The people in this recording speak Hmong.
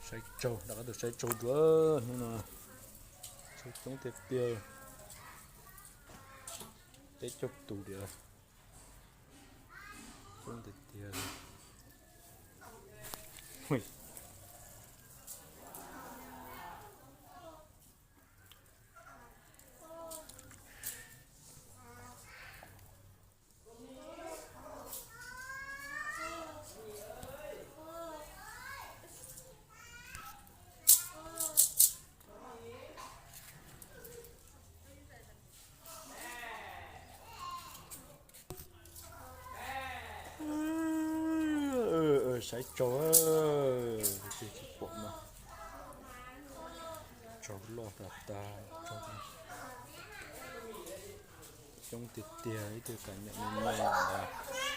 Saib tsaug, rov qab tuaj saib tsaug dua, hnub no tsaug coob tiag tiag, peb caug tus tiag, coob tiag tiag. Saib tsaug, tsis pom mas tsaug loj tas tas, coob tiag tiag, ib tug kam nyom me me ntawd.